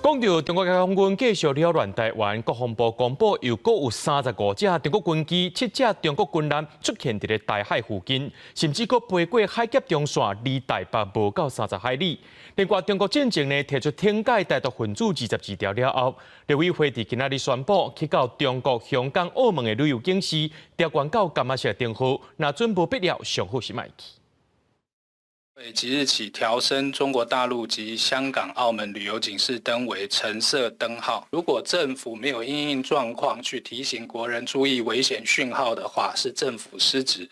講到中國解放軍繼續擾亂台灣，國防部公布又閣有35隻中國軍機、七隻中國軍艦出現佇咧台海附近，甚至閣飛過海峽中線，離台北無夠30海里。另外，中國進前呢提出懲戒台獨分子22條了後，陸委會佇今仔日宣布，去到中國香港、澳門的旅遊警示調懸到柑仔色燈號，若準無必要，上好是莫去。即日起調升中國大陸及香港、澳門旅遊警示燈為橙色燈號。如果政府沒有因應狀況去提醒國人注意危險訊號的話，是政府失職。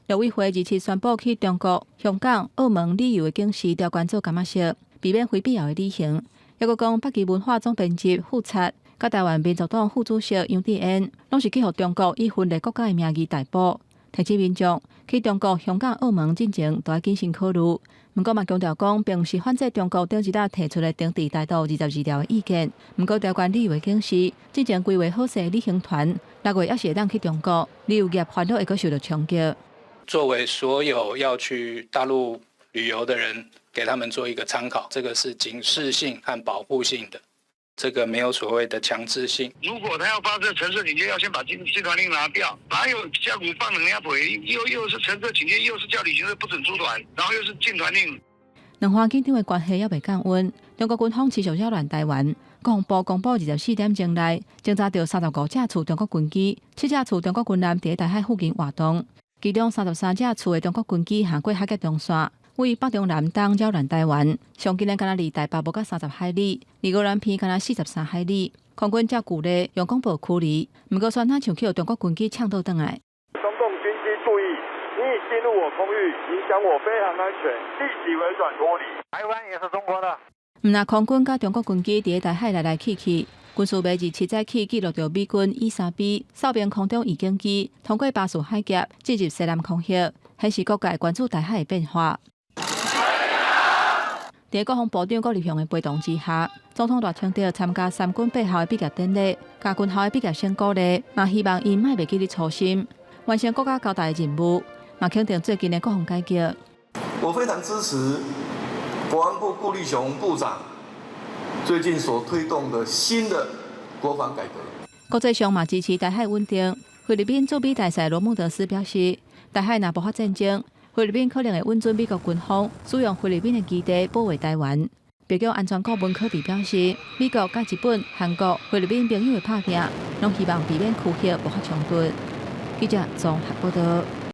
陸委會二七宣布去中國、香港、澳門旅遊的警示調懸做柑仔色，避免非必要的旅行。抑閣講，北極文化總編輯傅察、佮台灣民族黨副主席楊智恩，攏是去予中國以分裂國家的名義逮捕。提醒民眾去中國、香港、澳門進前都愛謹慎考慮。毋過嘛強調講，並毋是反制中國頂一擺提出的懲治台獨22條的意見。毋過調懸旅遊的警示，進前規劃好勢旅行團6月猶是會當去中國，旅遊業煩惱會閣受到衝擊。作為所有要去大陸旅遊的人，給他們做一個參考，這個是警示性和保護性的。這個沒有所謂的強制性。如果他要發這橙色警戒，要先把禁團令拿掉。哪有叫你放兩皮？又是橙色警戒，又是叫旅行社不准出團，然後又是禁團令。兩岸緊張的關係猶未降溫，中國軍方持續擾亂台灣。國防部公布24點鐘內，偵查到35架次中國軍機、七架次中國軍艦佇台海附近活動，其中33架次的中國軍機橫過海峽中線，位北中南東擾亂台灣，上近的敢若離台北無到30海里，離宜蘭邊敢若43海里。空軍照舊例用廣播驅離，毋過煞若像去予中國軍機嗆倒轉來。中共軍機注意，你已進入我空域，影響我飛航安全，立即回轉脫離。台灣也是中國的。毋但空軍佮中國軍機佇台海來來去去，軍事媒27早起記錄著美軍 E-3B 哨兵空中預警機通過巴士海峽進入西南空域，顯示各界關注台海的變化。佇國防部長郭立雄的陪同之下，總統賴清德參加三軍八校的畢業典禮，共軍校的畢業生鼓勵，嘛希望𪜶莫袂記得初心，完成國家交代的任務，嘛肯定最近的國防改革。我非常支持國防部顧立雄部長最近所推動的新的國防改革。國際上嘛支持台海穩定。菲律賓駐美大使羅穆德斯表示，台海若爆發戰爭，菲律賓可能會允准美國軍方使用菲律賓的基地保衛台灣。白宮安全顧問柯比表示，美國佮日本、韓國、菲律賓朋友的拍拚，攏希望避免區域爆發衝突。記者綜合報道。